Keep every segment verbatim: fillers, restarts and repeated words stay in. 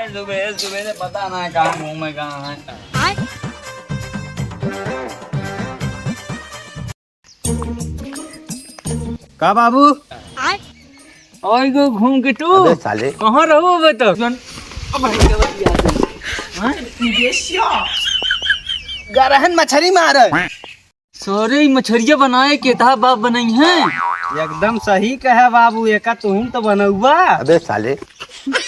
सुबह सुबह से पता ना कहाँ घूमे, कहाँ है। का बाबू? आय? ओए गो घूम के तू? अबे साले। कहाँ रहो बे तो? सुन। अब भाई का बात याद है। हाँ? गरहन मछरी मारे। सारे ई मछरिया बनाए के था बाप बनई है। एकदम सही कहे बाबू, एका तुहिन तो बनउआ। अबे साले। मैं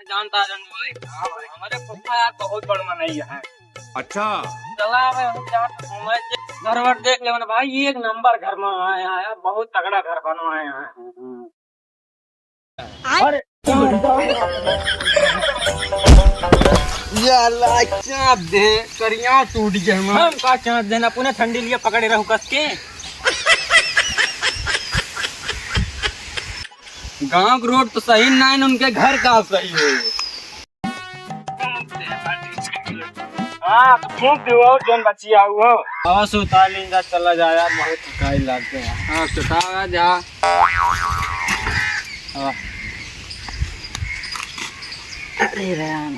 जानता हूँ भाई, हाँ भाई, हमारे फूफा यार बहुत बड़ मनई है। अच्छा। चला अब हम जात घूमे, घर वर देख लेवन भाई, एक नंबर घर में आए हैं यार, बहुत तगड़ा घर बनवाए हैं। अरे यार, ला चाप दे, करिया टूट गया हमार। हम का चाप देना, पुणे ठंडी लिए पकड़े रहू कस के। गांव के रोड तो सही ना है, उनके घर का सही है। हाँ, तो फूंक दो, जौन बची आऊ हो। और सुता लीन जा, चला जा यार, बहुत थकाई लागते हैं। हाँ, सुता जा। हाँ। अरे राम।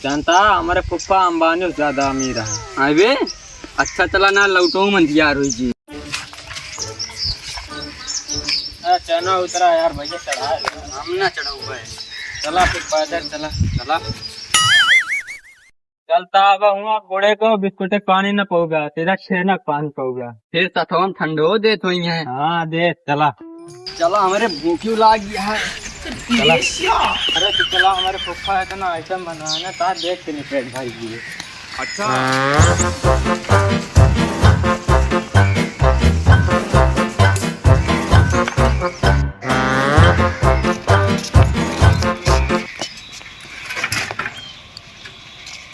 जानता, हमारे फूफा अंबानी से ज्यादा अमीर है। आए बे, अच्छा चला ना, लौटो मंदियार हुई जी। अरे चना उतरा यार, भैया चढ़ा दे। हम ना चढ़ाऊ भाई। चला फिर पैदल चला। चला। चलता अब हुआ गोड़े को बिस्कुटे पानी न पऊगा, सीधा छेना पानी पऊगा। फिर सथवन ठंडो देत होई है। हाँ, दे, चला। चला, हमरे भूखी लाग गया है। चला। अरे तू चला, हमरे फूफा इतना आइटम बनाना था, देख के नहीं पेट भर गई। अच्छा।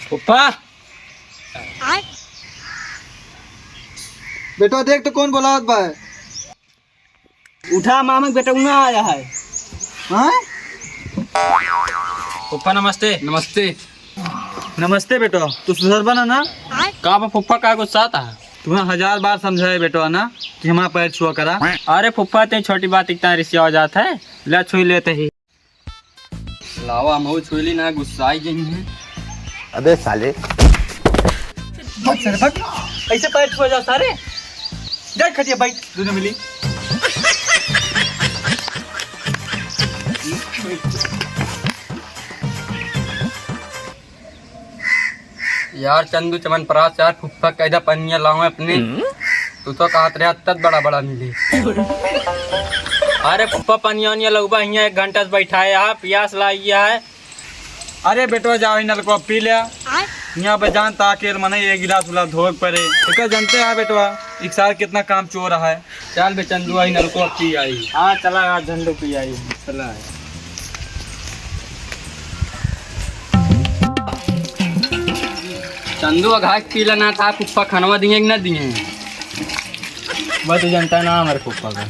फूफा। बेटवा देख तो कौन बोलावत बा। उठा, मामा के बेटउआ आया है। हाँ? फूफा नमस्ते। नमस्ते। नमस्ते बेटवा, तू सुधरबा ना ना? का बा फूफा, का गुस्सा था? तुम्हें हजार बार समझाए बेटवा ना कि हमारा पैर छुआ करा। अरे फूफा, ते छोटी बात इतना रिसिया हो जात है, ले छुई लेते ही। लावा, हम छुई ली ना, गुस्साई गई हैं। अबे साले। भाग सारे, भाग। ऐसे पैर छुआ जा सारे। जा खटिया बैठ, दोनों मिली। यार चंदू चमनप्रास, यार फुफ्फा कैदा पनिया लावे अपने। हम्म। तू तो कहत रहे तब बड़ा बड़ा मिले। अरे फुफ्फा, पनिया वनिया लउबा, हियाँ एक घंटा से बैठा है, यहाँ पियास लागी है। अरे बेटवा, जाओ ही नलको पी ले। आय। हियाँ पे जान ताकेर मने एक गिलास उला धोए के परे। एका जानते हैं बेटवा, एक साल कितना काम चोर है। चल बे चंदू, आई नलको पी आई। हाँ, चला आज झंडू पी आई। चला। चंदू, अघा के पी लेना था, फुफ्फा खनवा दिए कि ना दिए? बस तू जानता ना हमारे फुफ्फा का।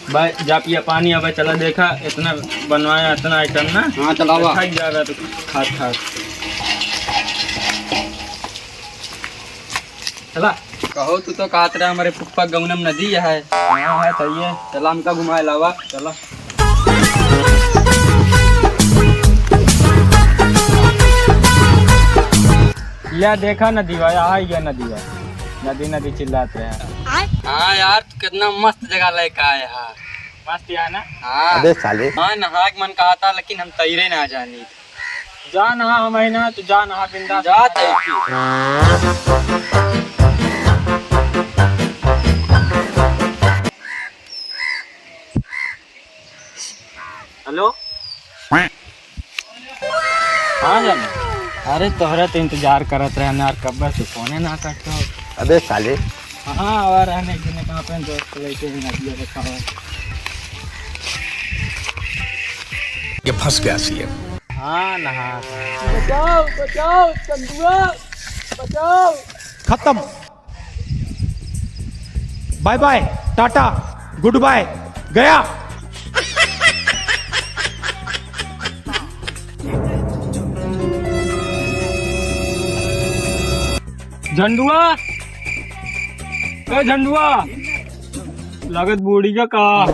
भाई, जा पिया पानी, अबे चला देखा, इतना बनवाया, इतना आइटम ना। हाँ, चलावा। थक जाएगा तो खात खात। चला। कहो, तू तो कहत रहा हमारे फुफ्फा गौनम नदी है। हाँ, है, सही है। चला, हमका घुमाए लावा, चला। या देखा नदीवा, या है ये नदीवा। नदी, नदी चिल्लात रहे हैं। हाँ यार, तू कितना मस्त जगह लेके आए है। मस्त है ना? हाँ। अबे साले। हाँ, नहाए के मन कहा था, लेकिन हम तैरे ना जानी। जा नहा, हम है ना, तू जा नहा बिंदास। जा तैर के। हेलो। हाँ जाना। अरे तोहरा तो इंतजार करत रहे यार, कब्बे से फोने ना करते हो। अबे साले। हाँ, और रहने के लिए कहाँ पे दोस्त लेके भी नदिया पे खाओ। ये फंस गया सीएम। हाँ, नहा। बचाओ, बचाओ, चंदुआ, बचाओ। खत्म। Bye bye, tata, goodbye, गया। झंडुआ, ए झंडुआ, लागत बूढ़ी का का।